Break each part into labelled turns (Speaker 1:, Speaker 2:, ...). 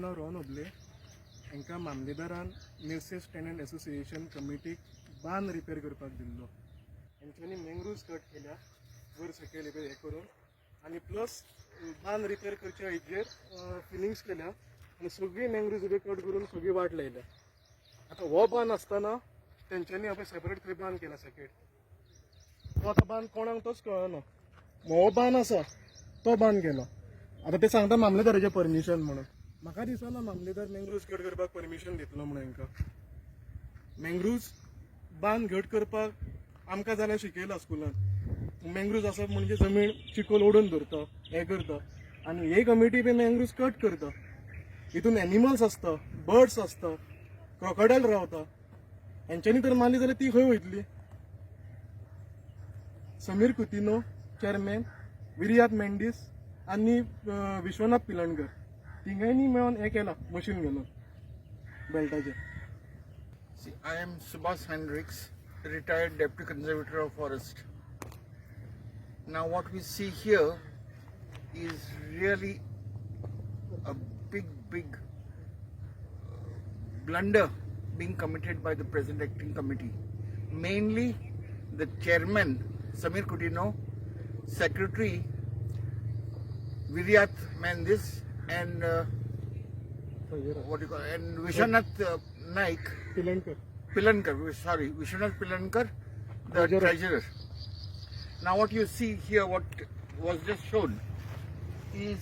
Speaker 1: नांव रोहन ओबले. हांकां मामलेदारान मिल्सेस tenant association कमिटीक बांद रिपेर करपाक दिल्लो. हेंच्यांनी मँग्रुव्स कट केल्या वयर सकयल हें करून आनी प्लस बांद रिपेर करच्या हेजेर फिलिंग्स केल्या आनी सगळी मँग्रुव्स उबे कट करून सगळी वाट लायल्या. आतां हो बांद आसतना तेंच्यांनी आपले सेपरेट थंय बांद केला सेकेड. तो आतां बांद कोणाक तोच कळना. हो बांद आसा तो बांद केलो. आतां ते सांगता मामलेदाराचें परमिशन म्हणून. म्हाका दिसना मामलेदार मँग्रुव्स कट करपाक परमिशन दितलो म्हणून हांकां. मँग्रुव्स बांद घट करपाक आमकां जाल्यार शिकयलां स्कुलान. मँग्रुव्स आसप म्हणजे जमीन चिखोल ओडून धरता, हें करता आनी हे कमिटी बी मँग्रुव्स कट करता. हितून एनिमल्स आसता, बर्ड्स आसता, क्रोकोडायल रावता. हेंच्यांनी तर मारली जाल्यार ती खंय वयतली? समीर कुतिनो चेअरमॅन, विरियात मेंडीस आनी विश्वनाथ पिलणकर तिगांयनी मेळोन हें केलां मशीन घालून बेल्टाचेर.
Speaker 2: See, I am Subhas Hendricks, retired Deputy Conservator of Forest. Now, what we see here is really a big, big blunder being committed by the present acting committee. Mainly the chairman, Samir Kutino, secretary, Viryat Mendis, and what do you call, and Vishwanath Naik.
Speaker 1: Pilankar.
Speaker 2: Pilankar, sorry, Vishwanath Pilankar, the
Speaker 1: Treasurer.
Speaker 2: Treasurer. Now, what you see here, what was just shown, is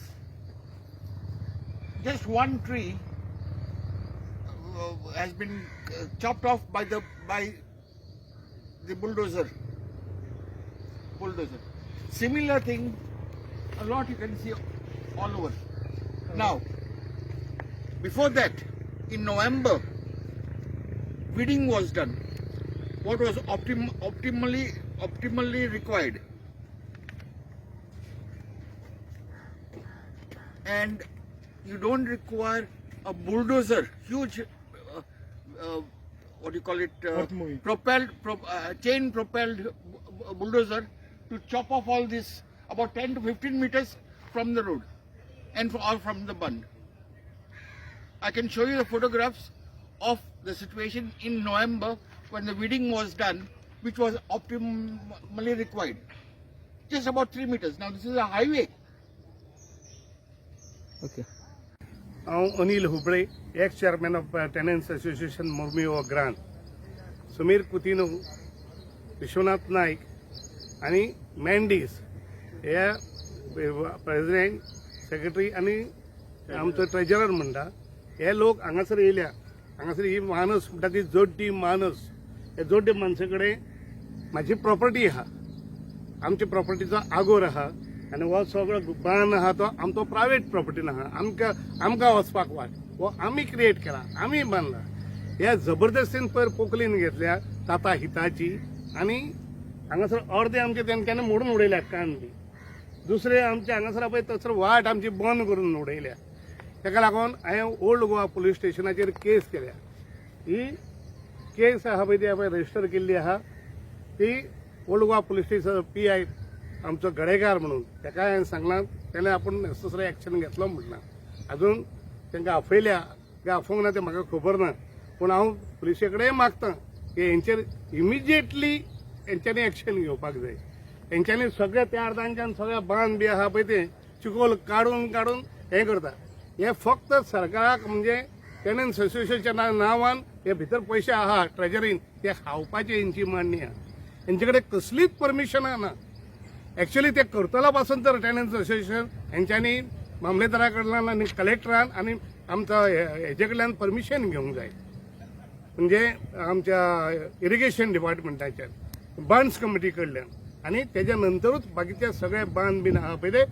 Speaker 2: just one tree has been chopped off by the bulldozer. Bulldozer. Similar thing, a lot you can see all over. Now, before that, in November, weeding was done. What was optimally required. And you don't require a bulldozer, huge, what do you call it,
Speaker 1: Earth moving.
Speaker 2: Chain propelled bulldozer to chop off all this about 10 to 15 meters from the road and or from the bund. I can show you the photographs of the situation in November when the weeding was done, which was optimally required. Just about 3 meters. Now, this is a highway.
Speaker 1: Okay.
Speaker 3: हांव Anil हुबळे, ex chairman of tenants association, Mormugao grant. Sameer Coutinho, Vishwanath Naik आनी मेंडीस हे president, secretary आनी आमचो treasurer म्हणटा, हे लोक हांगासर येयल्या. हांगासर ही मानस म्हणटा ती जोड्डी मानस. हे जोड्डे माणसा कडेन म्हाजी प्रॉपर्टी आहा. आमच्या प्रॉपर्टीचो आगोर आहा आनी हो सगळो बांद आहा तो आमचो प्रायवेट प्रॉपर्टीन आहा. आमकां आमकां वचपाक वाट हो आमी क्रिएट केला, आमी बांदला. हे जबरदस्तीन पयर पोकलीन घेतल्या ताता हिताची आनी हांगासर अर्दे आमचे तेंच्यांनी मोडून उडयल्या कान बी. दुसरे आमचे हांगासर पळय थंयसर वाट आमची बंद करून उडयल्या. ताका लागून हांवें ओल्ड गोवा पुलीस स्टेशनाचेर केस केल्या. ही केस आहा पळय ती हांवें रजिस्टर केल्ली आहा. ती old Goa police station PI आमचो गडेकार म्हणून ताका हांवें सांगलां. तेणें आपूण नेसेसरी एक्शन घेतलो म्हणलां. अजून तांकां आपयल्या काय आफोवंक ना तें म्हाका खबर ना, पूण हांव पुलिसे कडेन मागता की हेंचेर इमिजिएटली हेंच्यांनी एक्शन घेवपाक जाय. हेंच्यांनी सगळे त्या अर्दांच्यान सगळे बांद बी आहा पळय ते चिकोल काडून काडून हें करता. हे फक्त सरकाराक म्हणजे टेनन्स असोसिएशनच्या नांवान हे भितर पयशे आहा ट्रेजरीन ते खावपाची हेंची मांडणी आहा. हेंचे कडेन कसलीच परमिशनां ना. एक्च्युअली ते करतलो पासून तर टेनन्स असोसिएशन हेंच्यांनी मामलेदारा कडल्यान आनी कलेक्टरान आनी आमचो हेजे कडल्यान परमिशन घेवंक जाय, म्हणजे आमच्या इरिगेशन डिपार्टमेंटाच्यान, बांड्स कमिटी कडल्यान आनी तेज्या नंतरूच बाकीचे सगळे बांद बीन आहा पळय ते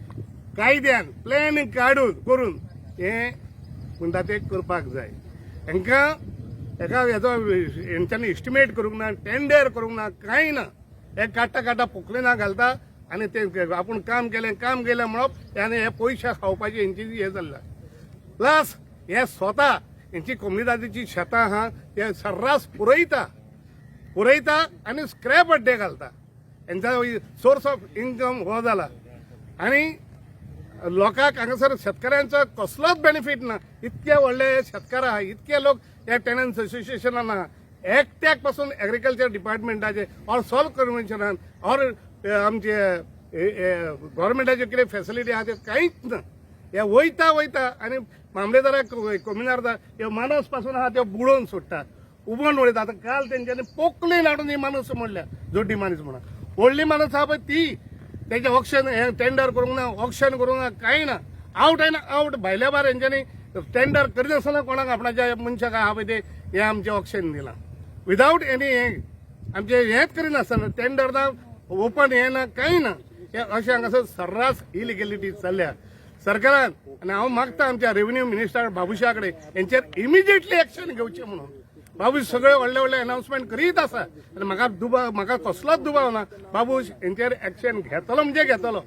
Speaker 3: कायद्यान प्लॅन काडून करून हे म्हणटा ते करपाक जाय. हांकां हेका हेजो हेंच्यांनी एस्टिमेट करूंक ना, टेंडर करूंक ना, कांय ना. हे काडटा काडटा पोकलेना घालता आनी ते आपूण काम केलें, काम केलें म्हणप आनी हे पयशे खावपाची हेंची हें चल्लां. प्लस हे स्वता हेंची कोमुनिदादीची शेतां आहा ते सर्रास पुरयता पुरयता आनी स्क्रॅप अड्डे घालता. हेंचा सोर्स ऑफ इन्कम हो जाला. आनी लोकांक हांगासर शेतकऱ्यांचो कसलोच बेनिफीट ना. इतके व्हडले शेतकार आहा, इतके लोक ह्या टेनन्स असोसिएशनान आहा, एकट्याक पासून एग्रीकल्चर डिपार्टमेंटाचे ऑर सॉयल कन्व्हेन्शनान ऑर आमचे गव्हर्मेंटाच्यो कितें फेसिलिटी आहा त्यो कांयच ना. हे वयता वयता आनी मामलेदाराक, कोमिनार्दार ह्यो मानस पासून आहा त्यो बुडोवन सोडटा, उबोवन उडयता. आतां काल तेंच्यांनी पोकलेन हाडून ही मानस मोडल्या, जोड्डी मानस म्हणून. व्हडली मानस आहा पळय ती तेजें ऑक्शन हें टेंडर करूंक ना, ऑक्शन करूंक ना, कांय ना. आवट एंड आवट भायल्या भायर हेंच्यांनी टेंडर करिनासतना कोणाक आपणाच्या मनशाक आहा पळय ते हें आमचें ऑक्शन दिलां विदावट एनी हें आमचें हेंच करिनासतना, टेंडर ना, ओपन हें ना, कांय ना. हें अशें हांगासर सर्रास इलिगेलिटी चल्ल्या सरकारान. आनी हांव मागता आमच्या रेव्हेन्यू मिनिस्टर बाबुशा कडेन हेंचेर इमिजिएटली एक्शन घेवचें म्हणून. बाबूश सगळे व्हडले व्हडले अनाउन्समेंट करीत आसा आनी म्हाका कसलोच दुबाव ना, बाबूश हेंचेर एक्शन घेतलो म्हणजे घेतलो.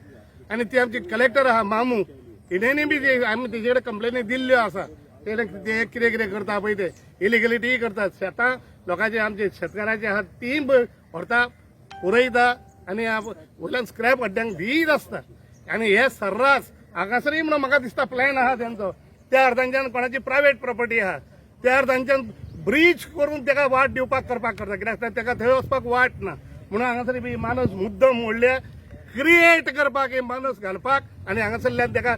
Speaker 3: आनी ती आमची कलेक्टर आहा मामू, हिणेनी बी जे आमी तेजे कडेन कंप्लेनी दिल्ल्यो आसा, ते ते कितें कितें करता पळय ते इलिगलिटी करतात. शेतां लोकांचे, आमचे शेतकाराचे आहा तीं व्हरता, पुरयता आनी वयल्यान स्क्रॅप अड्ड्यांक दीत आसता. आनी हे सर्रास हांगासरूय म्हणून म्हाका दिसता प्लॅन आहा तेंचो. त्या अर्थांच्यान कोणाची प्रायवेट प्रॉपर्टी आहा त्या अर्थांच्यान ब्रीज करून तेका वाट दिवपाक करपाक करता, कित्याक तेका थंय वचपाक वाट ना म्हणून हांगासर बी मानस मुद्दम मोडल्या क्रिएट करपाक, ही मानस घालपाक आनी हांगासरल्यान तेका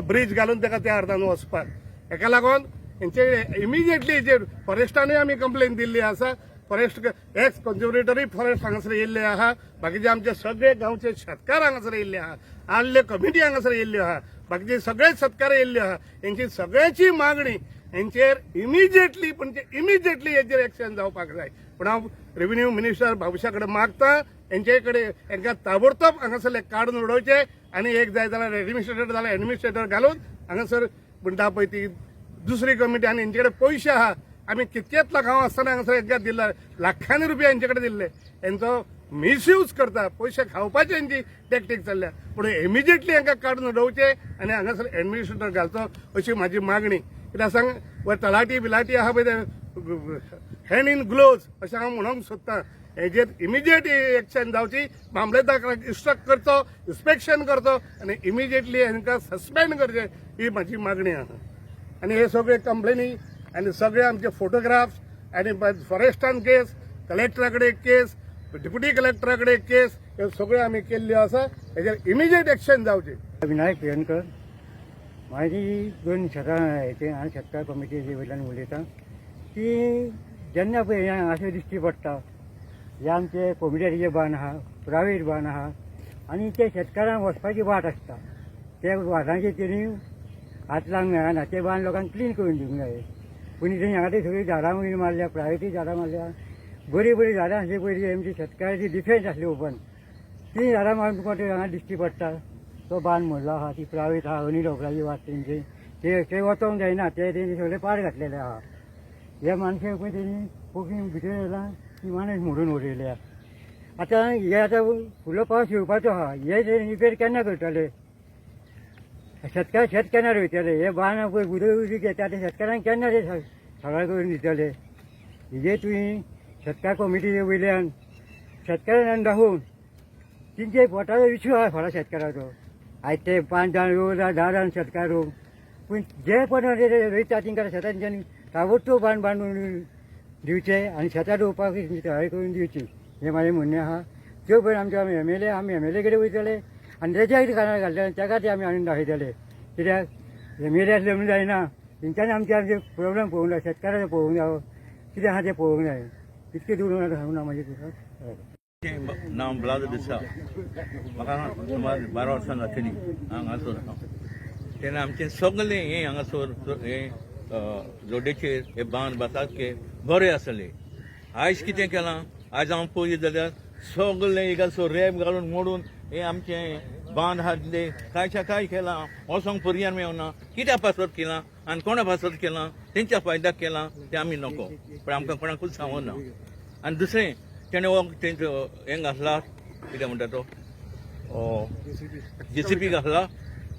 Speaker 3: ब्रीज घालून तेका त्या अर्थान वचपाक. हेका लागून हेंचे इमिजिएटली जे फॉरेस्टानूय आमी कंप्लेन दिल्ली आसा. फॉरेस्ट एक्स कन्झर्वेटरी फॉरेस्ट हांगासर येयल्ले आहा, बाकीचे आमचे सगळे गांवचे शेतकार हांगासर येयल्ले आहा, आदले कमिटी हांगासर येयल्ल्यो आहा, बाकीचे सगळे शेतकार येयल्ले आहा. हेंची सगळ्यांची मागणी हेंचेर इमिजिएटली, म्हणजे इमिजिएटली हेचेर एक्शन जावपाक जाय. पूण हांव रेव्हेन्यू मिनिस्टर बाबुशा कडेन मागता, हेंचे कडेन हेंकां ताबडतोब हांगासरले काडून उडोवचे आनी एक जाय जाल्यार एडमिनिस्ट्रेटर जाल्यार एडमिनिस्ट्रेटर घालून हांगासर म्हणटा पळय ती दुसरी कमिटी. आनी हेंचे कडेन पयशे आहा, आमी कितकेच लाख हांव आसतना हांगासर एकदां दिल्ले, लाखांनी रुपया हेंचे कडेन दिल्ले. हेंचो मिसयूज करता, पयशे खावपाची हेंची टॅक्टीक चल्ल्या. पूण इमिजिएटली हांकां काडून उडोवचे आनी हांगासर एडमिनिस्ट्रेटर घालचो अशी म्हाजी मागणी. कित्याक सांग, व तलाटी बिलाटी आहा पळय ते हँड इन ग्लोव्ज अशें हांव म्हणूंक सोदतां. हेजेर इमिजिएट एक्शन जावची, मामलेदाराक इन्स्ट्रक्ट करचो, इन्स्पेक्शन करचो आनी इमिजिएटली हांकां सस्पेंड करचें ही म्हाजी मागणी आहा. आनी हे सगळे कंप्लेनी आनी सगळे आमचे फोटोग्राफ्स आनी फॉरेस्टान केस, कलेक्टरा कडेन केस, डेप्युटी कलेक्टरा कडेन केस, हे सगळे आमी केल्ल्यो आसा. हेजेर इमिजिएट एक्शन जावची.
Speaker 4: विनायक पिळर्णकर. म्हाजी दोन शेतां हेचे हांव शेतकार कमिटीचे वयल्यान उलयतां की जेन्ना पळय हें हांगासर दिश्टी पडटा, हे आमचे कोमिटेचे बांद आहा, प्रायवेट बांद आहा आनी ते शेतकारांक वचपाची वाट आसता, ते वाटांचेर तेणी हात लावंक मेळना. ते बांद लोकांक क्लीन करून दिवंक जाय. पूण तेणी हांगा ते सगळीं झाडां बीन मारल्या, प्रायवेटूय झाडां मारल्या. बरीं बरीं झाडां आसली पयलीं आमची शेतकाराची डिफेन्स आसली ओपन, ती झाडां मारून तुका ते हांगा दिश्टी पडटा. तो बांद मोडलो आहा, ती प्रायवेट आहा. अनिल होबळाची वाट तेंची, ते ते वचोंक जायना, ते तेणी सगळे पाड घातलेले आहा. हे माणशे पळय तेणी कोंकणी भितर येयला, ती माणस मोडून उडयल्या. आतां हे आतां फुडलो पावस येवपाचो आहा, हे ते रिपेर केन्ना करतले? शेतकार शेत केन्ना रोयतले? हे बांद पळय उदक उदक घेता, ते शेतकारांक केन्ना ते सगळें करून दितले? हेजे तुवें शेतकार कमिटी वयल्यान शेतकारांक दाखोवन तेंचे पोटाचो इशू आहा थोडा शेतकाराचो. आयज ते पांच जाण रोव, 10 जाण शेतकार रोव, पूण जे कोण रोयता तेंकां शेतान तेंच्यांनी ताबडतोब बांद बांदून दिवचे आनी शेतां रोवपाक तयारी करून दिवची, हें म्हाजें म्हणणें आहा. त्यो पळय आमचे आमी एमएलए, आमी एमएलए कडेन वयतले आनी तेज्या कितें कानार घालतले, तेका ते आमी हाडून दाखयतले. कित्याक एमएलए आसले म्हणून जायना, तेंच्यांनी आमचे आमचे प्रोब्लम पळोवंक जाय, शेतकाराचें पळोवंक जावो, कितें आहा तें पळोवंक जाय. इतकें दूर सांगून हांव मागीर तुका.
Speaker 5: नांव ब्लाद दिसा. म्हाका सुमार 12 वर्सां जातली हांगासर हांव. तेन्ना आमचें सगळें हें हांगासर हें रोडेचेर हे बांद सारके बरे आसले. आयज कितें केलां? आयज हांव पळयत जाल्यार सगळें हिंगासर रेब घालून मोडून हे आमचें बांद हाडले. कांयच्या काय केलां, वचोंक पर्यान मेवना. कित्या पासत केलां आनी कोणा पासत केलां, तेंच्या फायद्याक केलां तें आमी नको, पण आमकां कोणाकूच सांगना. आनी दुसरें तेणें हो तेंचो हें घातला, कितें म्हणटा तो जेसीबी घातला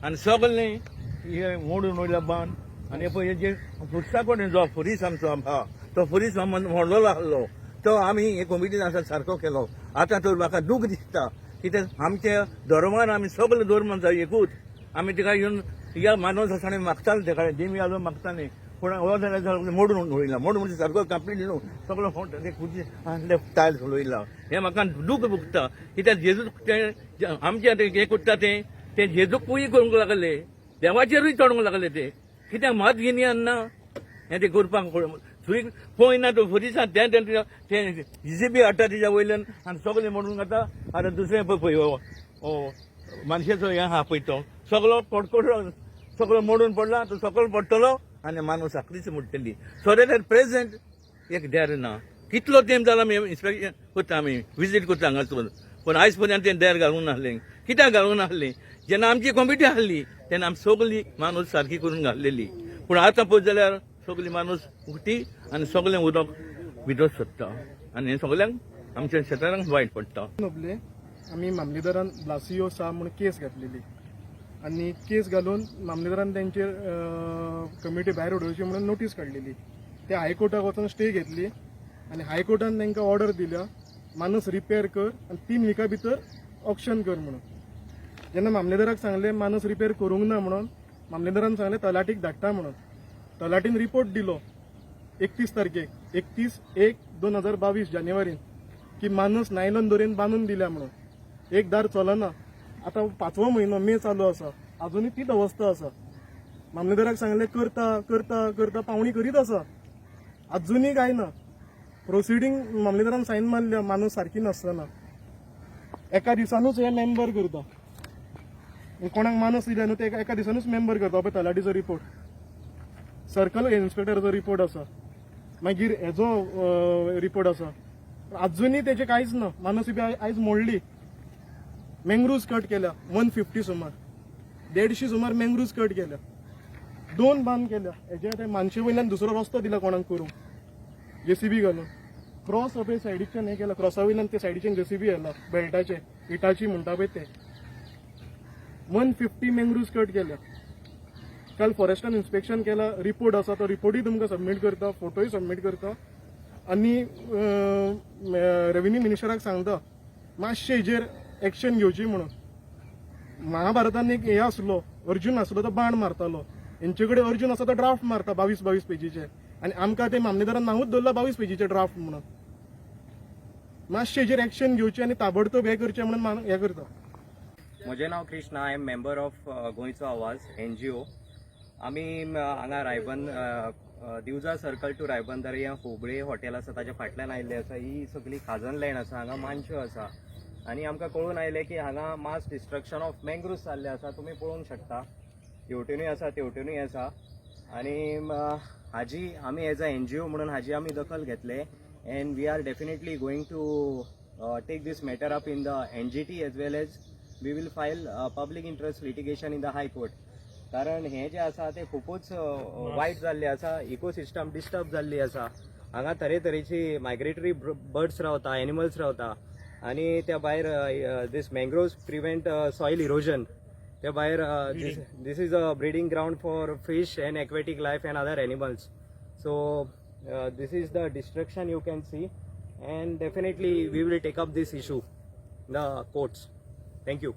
Speaker 5: आनी सगळें हे मोडून वयल्या बांद. आनी पळय जे फुरसा कडेन जो फुरीस आमचो आहा तो फुरीस मोडलेलो आसलो, तो आमी हे कमिटीन आसा सारको केलो. आतां तर म्हाका दूख दिसता, कित्याक आमच्या धर्मान आमी सगळे धर्मान जाय एकूच. आमी तिका येवन या मानव आसा मागताले तेका जेमी आलो मागताले, पूण हो जाल्यार मोडून उडयला. मोडून म्हणजे सारको कंप्लीट न्हू, सगळो ते खुर्ची टायल्स उडयला. हें म्हाका दूख भोगता, कित्याक जेजू ते आमचे आतां हें करता ते ते जेजूकूय करूंक लागले, देवाचेरूय चडूंक लागले ते. कित्याक मत गिन्यान ना हें ते करपाक. सुरी पळयना तो फुरीसान तें तें जिसीबी हाडटा तेज्या वयल्यान आनी सगळें मोडून खाता. आतां दुसरें पळय हो मानशेचो हें आहा पळय, तो सगळो कोडकोडो सगळो मोडून पडला, तो सकयल पडटलो आनी मानव साकरीच मोडटली. सो that at present एक देर ना. कितलो तेंप जाला आमी इन्स्पेक्शन करता, आमी विजीट करता हांगासर, पूण आयज पर्यंत तें देर घालूंक नासलें. कित्याक घालूंक नासलें? जेन्ना आमची कॉमिटी आहली तेन्ना आमी सगळी माणूस सारकी करून घातलेली, पूण आतां पळयत जाल्यार सगळी माणूस उक्ती आनी सगळें उदक भितर सोदता आनी हें सगळ्यांक आमच्या शेतारांक वायट पडटा.
Speaker 1: नोबले आमी मामलेदारान ब्लासियो सा म्हूण केस घातलेली आनी केस घालून मामलेदारान तेंचेर कमिटी भायर उडोवची म्हणून नोटीस काडलेली. ते हायकोर्टाक वचून स्टे घेतली आनी हायकोर्टान तांकां ऑर्डर दिल्या, मानस रिपेर कर आनी 3 विका भितर ऑक्शन कर म्हणून. जेन्ना मामलेदाराक सांगलें मानस रिपेर करूंक ना म्हणून, मामलेदारान सांगलें तलाटीक धाडटा म्हणून. तलाटीन रिपोर्ट दिलो 31 तारखेक, 31/1/2022 जानेवारीन, की मानस नायलन दोरयेन बांदून दिल्या म्हणून. एक दार चलना. आतां पांचवो म्हयनो मे चालू आसा, अजुनूय तीच अवस्था आसा. मामलेदाराक सांगलें करता करता करता, पावणी करीत आसा, अजुनूय कांय ना. प्रोसिडींग मामलेदारान सायन मारल्या मानस सारकी नासतना. एका दिसानूच हे मेंबर करता. कोणाक मानस दिल्या न्हू, ते एका दिसानूच मेंबर करता. पळय तलाटीचो रिपोर्ट, सर्कल इन्स्पेक्टराचो रिपोर्ट आसा, मागीर हेजो रिपोर्ट आसा, अजुनूय तेजें कांयच ना. मानस बी आयज मोडली. मँग्रुव्ज कट केल्या 150 सुमार, 150 सुमार मँग्रुव्ज कट केल्या. दोन बांद केल्या हेजे. ते मानशे वयल्यान दुसरो रस्तो दिला कोणाक करूंक, जेसीबी घालून. क्रॉस पळय सायडीच्यान हें केला, क्रॉसा वयल्यान ते सायडीच्यान जेसीबी येला, बेल्टाचे इटाची म्हणटा पळय ते. 150 मँग्रुव्ज कट केल्या. काल फॉरेस्टान इन्स्पेक्शन केला, रिपोर्ट आसा, तो रिपोर्टूय तुमकां सबमीट करता, फोटोय सबमीट करता आनी रेवेन्यू मिनिस्टराक सांगता मातशें हेजेर एक्शन घेवची म्हणून. महाभारतान एक हे आसलो, अर्जुन आसलो, तो बाण मारतालो. हेंचे कडेन अर्जुन आसा, तो ड्राफ्ट मारता 22 22 पेजीचे आनी आमकां ते मामलेदारान नांवूच दवरला 22 पेजीचे ड्राफ्ट म्हणून. मातशें हेजेर एक्शन घेवची आनी ताबडतोब हें करचें म्हणून हें करता.
Speaker 6: म्हजें नांव Krishna. I am member of गोंयचो आवाज एनजीओ. आमी हांगा रायबंद दिवजा सर्कल टू रायबंदर हें होबळे हॉटेल आसा ताच्या फाटल्यान आयिल्ले आसा. ही सगळी खाजन लँड आसा. हांगा मानश्यो आसा आनी आमकां कळून आयलें की हांगा मास डिस्ट्रक्शन ऑफ मँग्रुव्स जाल्लें आसा. तुमी पळोवंक शकता, हेवटेनूय आसा, तेवटेनूय आसा. आनी हाजी आमी एज अ एनजीओ म्हणून हाजी आमी दखल घेतले and we are definitely going to take this matter up in the NGT as well as we will file public interest litigation in the High Court, कारण हें जें आसा तें खुबूच वायट जाल्लें आसा. इकोसिस्टम डिस्टर्ब जाल्ली आसा. हांगा तरेतरेची मायग्रेटरी बर्ड्स रावता, एनिमल्स रावता आनी त्या भायर this mangroves prevent soil erosion. त्या भायर this is a breeding ground for fish and aquatic life and other animals. So this is the destruction you can see and definitely we will take up this issue the courts. Thank you.